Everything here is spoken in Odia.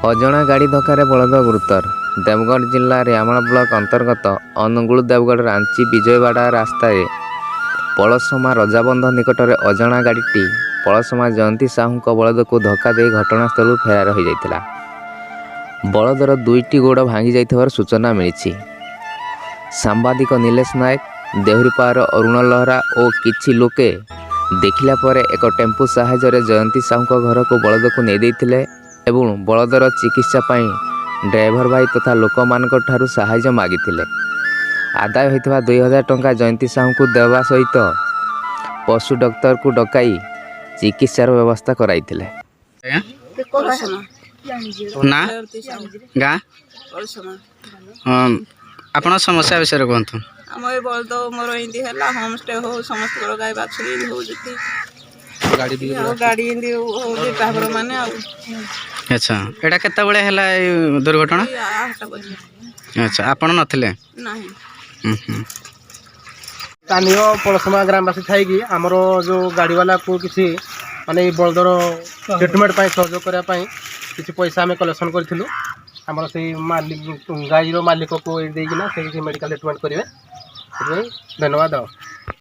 ଅଜଣା ଗାଡ଼ି ଧକ୍କାରେ ବଳଦ ଗୁରୁତର। ଦେବଗଡ଼ ଜିଲ୍ଲା ରିଆମାଳ ବ୍ଲକ ଅନ୍ତର୍ଗତ ଅନୁଗୁଳ ଦେବଗଡ଼ ରାଞ୍ଚି ବିଜୟବାଡ଼ା ରାସ୍ତାରେ ପଳସମା ରଜାବନ୍ଧ ନିକଟରେ ଅଜଣା ଗାଡ଼ିଟି ପଳସମା ଜୟନ୍ତୀ ସାହୁଙ୍କ ବଳଦକୁ ଧକ୍କା ଦେଇ ଘଟଣାସ୍ଥଳରୁ ଫେରାର ହୋଇଯାଇଥିଲା। ବଳଦର ଦୁଇଟି ଗୋଡ଼ ଭାଙ୍ଗି ଯାଇଥିବାର ସୂଚନା ମିଳିଛି। ସାମ୍ବାଦିକ ନିଲେଶ ନାୟକ, ଦେହୁରୀପାର ଅରୁଣ ଲହରା ଓ କିଛି ଲୋକେ ଦେଖିଲା ପରେ ଏକ ଟେମ୍ପୋ ସାହାଯ୍ୟରେ ଜୟନ୍ତୀ ସାହୁଙ୍କ ଘରକୁ ବଳଦକୁ ନେଇ ଦେଇଥିଲେ ଏବଂ ବଳଦର ଚିକିତ୍ସା ପାଇଁ ଡ୍ରାଇଭର ଭାଇ ତଥା ଲୋକମାନଙ୍କ ଠାରୁ ସାହାଯ୍ୟ ମାଗିଥିଲେ। ଆଦାୟ ହୋଇଥିବା 2000 ଟଙ୍କା ଜୟନ୍ତୀ ସାହୁଙ୍କୁ ଦେବା ସହିତ ପଶୁ ଡକ୍ଟରକୁ ଡକାଇ ଚିକିତ୍ସାର ବ୍ୟବସ୍ଥା କରାଇଥିଲେ। ଆଜ୍ଞା, ନା ଗାଁ? ହଁ, ଆପଣ ସମସ୍ୟା ବିଷୟରେ କୁହନ୍ତୁ। ଆମ ଏ ବଳଦ ମୋର ଏମିତି ହେଲା, ହୋମଷ୍ଟେ ହଉ, ସମସ୍ତଙ୍କର ଗାଈ ବାଛୁରୀ ଏମିତି ହଉଛନ୍ତି ଆଉ ଗାଡ଼ି ଏମିତି ହଉଛି ଡ୍ରାଇଭର ମାନେ ଆଉ। ଆଚ୍ଛା, ଏଇଟା କେତେବେଳେ ହେଲା ଏଇ ଦୁର୍ଘଟଣା? ଏଇ 8ଟା ବଜେ। ଆଚ୍ଛା, ଆପଣ ନଥିଲେ? ନାହିଁ। ହୁଁ ହୁଁ। ସ୍ଥାନୀୟ ପଳସମା ଗ୍ରାମବାସୀ ଥାଇକି ଆମର ଯେଉଁ ଗାଡ଼ିବାଲାକୁ କିଛି ମାନେ ଏଇ ବଳଦର ଟ୍ରିଟମେଣ୍ଟ ପାଇଁ ସହଯୋଗ କରିବା ପାଇଁ କିଛି ପଇସା ଆମେ କଲେକ୍ସନ୍ କରିଥିଲୁ। ଆମର ସେଇ ମାଲିକ, ଗାଈର ମାଲିକକୁ ଏଇ ଦେଇକିନା ସେ କିଛି ମେଡ଼ିକାଲ ଟ୍ରିଟମେଣ୍ଟ କରିବେ, ସେଥିପାଇଁ ଧନ୍ୟବାଦ। ଆଉ